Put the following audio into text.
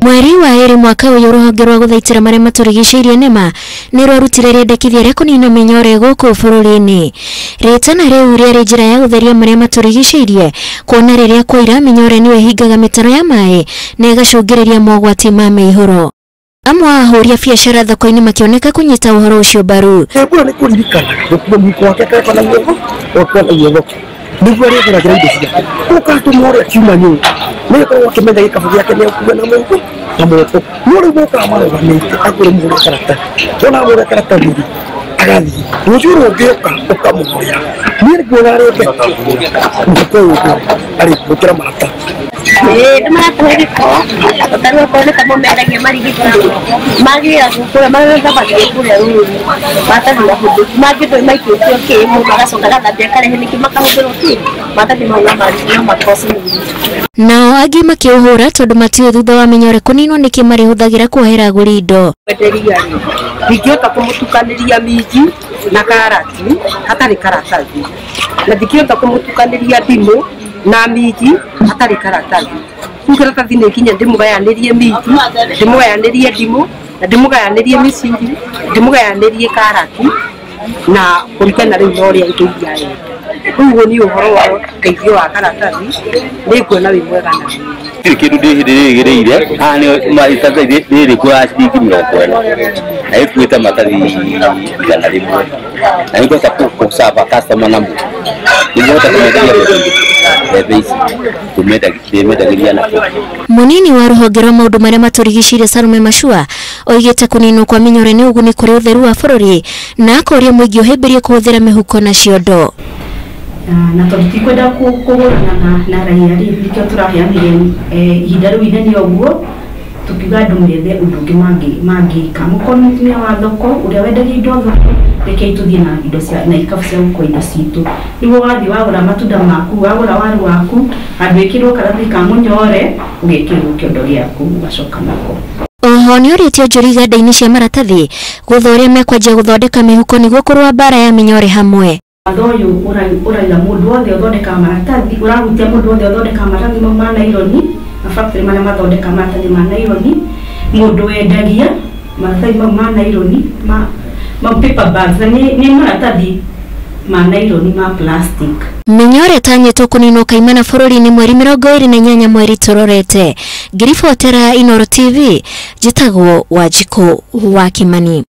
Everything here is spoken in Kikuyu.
Mweri wa ĩrĩ mwaka ũyũ rũhonge rwa gũthaitĩra marĩa matũrigicĩirie NEMA nĩ rwarutire rĩendekithia rĩa kũnina mĩnyore gũkũ bũrũri-inĩ. Rĩtana rĩu rĩarĩ njĩra ya gũtheria marĩa matũrigicĩirie kuona rĩrĩa kwaira mĩnyore nĩyo ĩhingaga mĩtaro ya maĩ na ĩgacũngĩrĩria mogwati ma mĩihũro. Amwe a ahũri a biacara thoko-inĩ makĩoneka kũnyita ũhoro ũcio mbaru. Mbura nĩ kũririkana gũkua mũhuko wake akekwo na guoko gakua na guoko nĩguo arĩgũragĩra indo ciake. Ũgatũma ũrĩa akiuma nyũmba nĩ akoragwo akĩmenya gĩkabũ gĩake nĩ akua na mũhuko na moko. No rĩu mokaga marũgamĩte agũre mũgũre karatathi, wona agũra karatathi rĩ agathiĩ rũciũ rũngĩũka ũkamũgũrĩra. Niĩ nguona arĩ mũhuko ũyũ arĩ gũkĩra maratathi. Nĩ maratũhe gĩko ta rĩu okorwo nĩ ta mendagia marigiti magĩragwo kũrĩa magathambagia kũrĩa rũĩ maratathi mahũthũ mangĩ ndũĩ maikĩtio kĩ mũndũ agacoka agathambia akarehe nĩkĩ makahũthĩrwo kĩ maratathi mau no makosi. Nao angĩ makĩũhũra tondũ matiũĩ thutha wa mĩnyore kũninwo nĩkĩ marĩhũthagĩra kuohera agũri indo. Kwenderia rĩ ndingĩhota kũmũtukanĩria minji na karati hatarĩ karatathi, na ndingĩhota kũmũtukanĩria ndimũ na minji hatarĩ karatathi. Rĩu karatathi nĩ nginya ndĩmũgayanĩrie minji, ndĩmũgayanĩrie ndimũ na ndĩmũgayanĩrie mĩciri, ndĩmũgayanĩrie karati na kũringana rĩu na ũrĩa indo iria arenda. Rĩu ũguo niĩ ũhoro wa ũteithio wa karatathi nĩ nguona wĩ mwega na gũtirĩ kĩndũ ndĩrĩgĩrĩire haha nĩ iratathi rĩrĩ kuoya ciringi 40 na ĩkuĩte maratathi 100 na nĩngũhota gũcaba customer namo nĩngũhota kũmenderia mbembe ici ndĩmendagĩria nakĩo. Mũnini wa rũhonge rwa maũndũ marĩa matũrigicĩirie Salome Mashua oigĩte kũninwo kwa mĩnyore nĩ ũguni kũrĩ ũtheru wa bũrũri na akoria mũingĩ ũhĩmbĩrie kũhũthĩra mĩhuko na ciondo. Na tondũ tikwenda kũgũrana na raia rĩ nĩkĩo tũraheanire ihinda rĩu inene ũguo tukiuga andũ methe ũndũ ũngĩ mangĩka. Mũkorwo nĩ mũtumia wa thoko ũrĩa wendagia indo thoko, rekei tũthiĩ na indo cia na ikabu cia gũkua indo citũ nĩguo wathiĩ wagũra matunda maku, wagũra waru waku, handũ ĩkĩrwo karatathi ka mũnyore ũgekĩrwo kĩondo gĩaku ũgacoka nako. Oho nĩ ũrĩtie onjoria iganda-inĩ cia maratathi gũtha ũrĩa mekwanjia gũthondeka mĩhuko nĩguo kũrũa mbara ya mĩnyore hamwe. Watho ũyũ ũrauga mũndũ wothe ũthondekaga maratathi, ũrahutia mũndũ wothe ũthondekaga maratathi mau ma naironi, ma factory marĩa mathondekaga maratathi ma naironi, mũndũ wendagia maratathi mau ma naironi, ma paper bags, na nĩ maratathi ma naironi ma plastic. Mĩnyore ĩtanyĩtwo kũninwo kaimana bũrũri-inĩ mweri 28 mweri tũrorete. Ngĩribotera Inooro TV, njĩtagwo Wanjikũ wa Kimani.